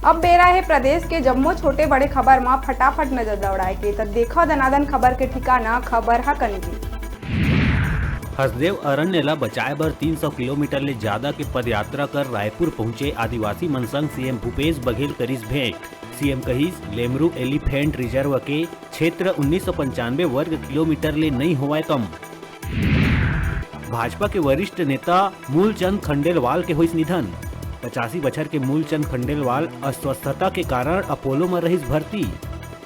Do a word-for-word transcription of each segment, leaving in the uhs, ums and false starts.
अब बेरा हे प्रदेश के जम्मो छोटे बड़े खबर म फटाफट नजर दौड़ाए के, त देखव दनादन खबर के ठिकाना, खबर ह कनकी। हसदेव अरण्य ल बचाए बर तीन सौ किलोमीटर ले जादा के पदयात्रा कर रायपुर पहुंचे आदिवासी मन संग सीएम भूपेश बघेल करिस भेंट। सीएम कहिस, लेमरू एलिफेंट रिजर्व के क्षेत्र उन्नीस सौ पंचानवे वर्ग किलोमीटर ले नइ होवय कम। भाजपा के वरिष्ठ नेता मूलचंद खंडेलवाल के होइस निधन। पचासी बछर के मूलचंद खंडेलवाल अस्वस्थता के कारण अपोलो म रहिस भर्ती।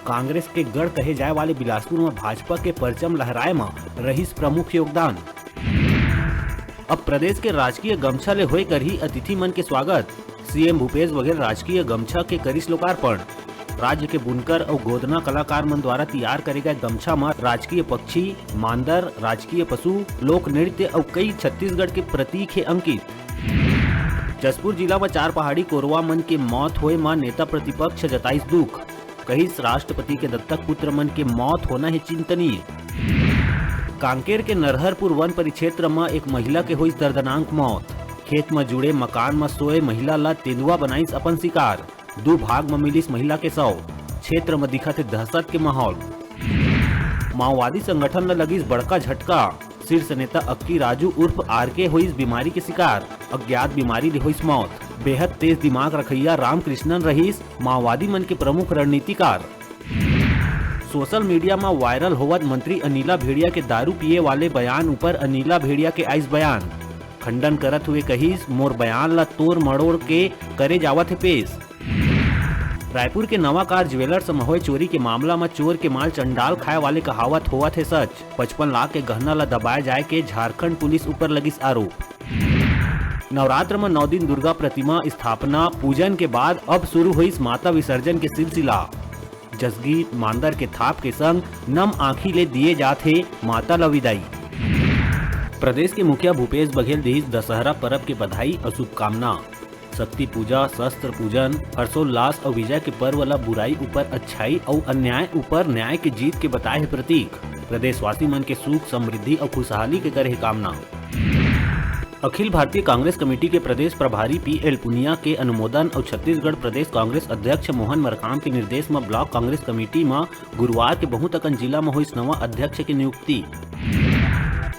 कांग्रेस के गढ़ कहे जाए वाले बिलासपुर म भाजपा के परचम लहराए म रहिस प्रमुख योगदान। अब प्रदेश के राजकीय गमछा ले होए करही अतिथि मन के स्वागत। सीएम भूपेश बघेल राजकीय गमछा के करिस लोकार्पण। राज्य के बुनकर अउ गोदना कलाकार मन द्वारा तैयार करे गए गमछा म राजकीय पक्षी, मांदर, राजकीय पशु, लोक नृत्य अउ कई छत्तीसगढ़ के प्रतीक हे अंकित। जशपुर जिला म चार पहाड़ी कोरवा मन के मौत होए म नेता प्रतिपक्ष जताइस दुख। कहिस, राष्ट्रपति के दत्तक पुत्र मन के मौत होना हे चिंतनीय। कांकेर के नरहरपुर वन परिक्षेत्र म एक महिला के होइस दर्दनाक मौत। खेत म जुड़े मकान म सोए महिला ल तेंदुआ बनाइस अपन शिकार। दू भाग म मिलिस महिला के शव। क्षेत्र म दिखत हे दहशत के माहौल। माओवादी संगठन ल लगिस बड़का झटका। शीर्ष नेता अक्की राजू उर्फ आरके होइस बीमारी के शिकार। अज्ञात बीमारी ले होइस मौत। बेहद तेज दिमाग रखइया रामकृष्णन रहिस माओवादी मन के प्रमुख रणनीतिकार। सोशल मीडिया म वायरल होवत मंत्री अनिला भेड़िया के दारू पिए वाले बयान ऊपर अनिला भेड़िया के आइस बयान। खंडन करत हुए कहिस, मोर बयान ल तोड़ मरोड़ के करे जावत हे पेश। रायपुर के नवा कार ज्वेलर्स म होए चोरी के मामला म चोर के माल चंडाल खाए वाले कहावत होवत हे सच। पचपन लाख के गहना ल दबाए जाए के झारखंड पुलिस ऊपर लगिस आरोप। नवरात्र म नौ दिन दुर्गा प्रतिमा स्थापना पूजन के बाद अब शुरू होइस माता विसर्जन के सिलसिला। जसगीत मांदर के थाप के संग नम आंखी ले दिए जात हे माता ल विदाई। प्रदेश के मुखिया भूपेश बघेल दिस दशहरा परब के बधाई अउ शुभकामना। शक्ति पूजा, शस्त्र पूजन, हर्षोल्लास अउ विजय के पर्व ल बुराई ऊपर अच्छाई अउ अन्याय ऊपर न्याय के जीत के बताए हे प्रतीक। प्रदेशवासी मन के सुख, समृद्धि अउ खुशहाली के करे हे कामना। अखिल भारतीय कांग्रेस कमेटी के प्रदेश प्रभारी पीएल पुनिया के अनुमोदन अउ छत्तीसगढ़ प्रदेश कांग्रेस अध्यक्ष मोहन मरकाम के निर्देश म ब्लॉक कांग्रेस कमेटी म गुरुवार के बहुत अकन जिला म होइस नवा अध्यक्ष के नियुक्ति।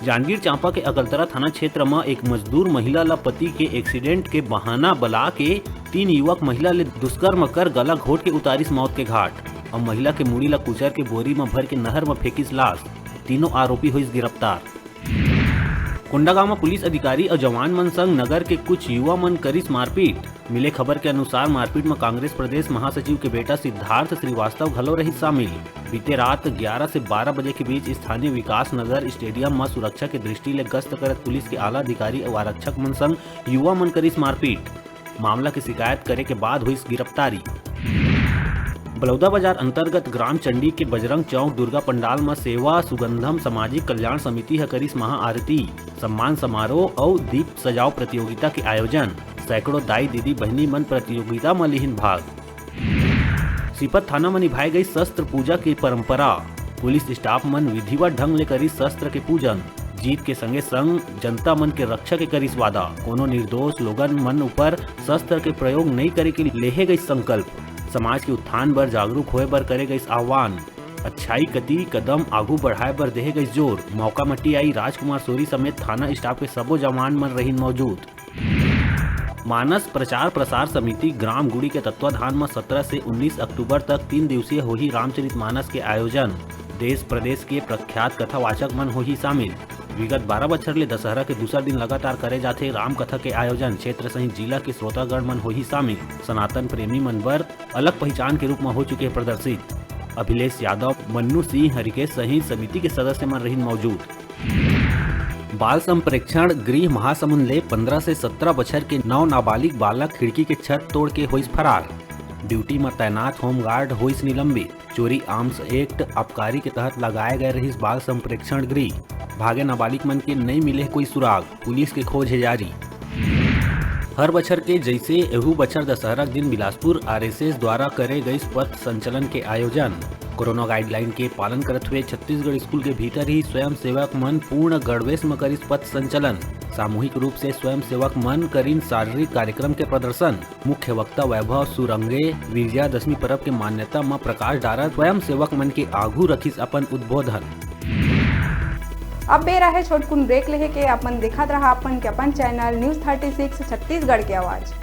जांजगीर चांपा के अकलतरा थाना क्षेत्र म एक मजदूर महिला ल पति के एक्सीडेंट के बहाना बला के तीन युवक महिला ले दुष्कर्म कर गला घोट के उतारिस मौत के घाट। अब महिला के मुड़ी ल कुचर के बोरी म भर के नहर म फेंकिस लाश। तीनों आरोपी होइस गिरफ्तार। कोंडागांव म पुलिस अधिकारी अउ जवान मन संग नगर के कुछ युवा मन करिस मारपीट। मिले खबर के अनुसार, मारपीट म कांग्रेस प्रदेश महासचिव के बेटा सिद्धार्थ श्रीवास्तव घलो रहिस शामिल। बीते रात ग्यारह से बारह बजे के बीच स्थानीय विकास नगर स्टेडियम म सुरक्षा के दृष्टि ले गश्त करत पुलिस के आला अधिकारी अउ आरक्षक मन संग युवा मन करिस मारपीट। मामला के शिकायत करे के बाद होइस गिरफ्तारी। बलौदाबाजार अंतर्गत ग्राम चंडी के बजरंग चौक दुर्गा पंडाल म सेवा सुगंधम सामाजिक कल्याण समिति ह करिस महाआरती, सम्मान समारोह अउ दीप सजाव प्रतियोगिता के आयोजन। सैकड़ों दाई दीदी बहिनी मन प्रतियोगिता म लिहिन भाग। सीपत थाना म निभाए गई शस्त्र पूजा के परंपरा। पुलिस स्टाफ मन विधिवत ढंग ले करिस शस्त्र के पूजन। जीत के संगे संग जनता मन के रक्षा के करिस वादा। कोनो निर्दोष लोगन मन ऊपर शस्त्र के प्रयोग नइ करे के लेहे गइस संकल्प। समाज के उत्थान बर जागरूक होए बर करे गइस आह्वान। अच्छाई कति कदम आगू बढ़ाए बर देहे गइस जोर। मौका म टीआई राजकुमार सोरी समेत थाना स्टाफ के सबो जवान मन रहिन मौजूद। मानस प्रचार प्रसार समिति ग्राम गुड़ी के तत्वाधान म सत्रह से उन्नीस अक्टूबर तक तीन दिवसीय होही रामचरित मानस के आयोजन। देश प्रदेश के प्रख्यात कथावाचक मन होही शामिल। विगत बारह बछर ले दशहरा के दूसर दिन लगातार करे जाथे राम कथा के आयोजन। क्षेत्र सहित जिला के श्रोतागण मन होही शामिल। सनातन प्रेमी मन बर अलग पहिचान के रूप म हो चुके हे प्रदर्शित। अभिलेष यादव, मन्नू सिंह, हरिकेश सहित समिति के सदस्य मन रहिन मौजूद। बाल संप्रेक्षण गृह महासमुंद ले पन्द्रह से सत्रह बछर के नौ नाबालिग बालक खिड़की के छत तोड़ के होइस फरार। ड्यूटी म तैनात होमगार्ड होइस निलंबित। चोरी आर्म्स एक्ट आबकारी के तहत लगाए गए रहिस बाल संप्रेक्षण गृह। भागे नाबालिग मन के नइ मिले कोई सुराग, पुलिस के खोज हे जारी। हर बछर के जइसे एहू बछर दशहरा के दिन बिलासपुर आरएसएस द्वारा करे गइस पथ संचलन के आयोजन। कोरोना गाइडलाइन के पालन करत हुए छत्तीसगढ़ स्कूल के भीतर ही स्वयंसेवक मन पूर्ण गणवेश म करिस पथ संचलन। सामूहिक रूप से स्वयंसेवक मन करिन शारीरिक कार्यक्रम के प्रदर्शन। मुख्य वक्ता वैभव सुरंगे विजयादशमी पर्व के मान्यता म प्रकाश डारत स्वयंसेवक मन के आघू रखिस अपन उद्बोधन। अब बेरा हे छोटकुन ब्रेक लेहे के। अपन देखत रहा अपन के अपन channel news thirty six Chhattisgarh के आवाज।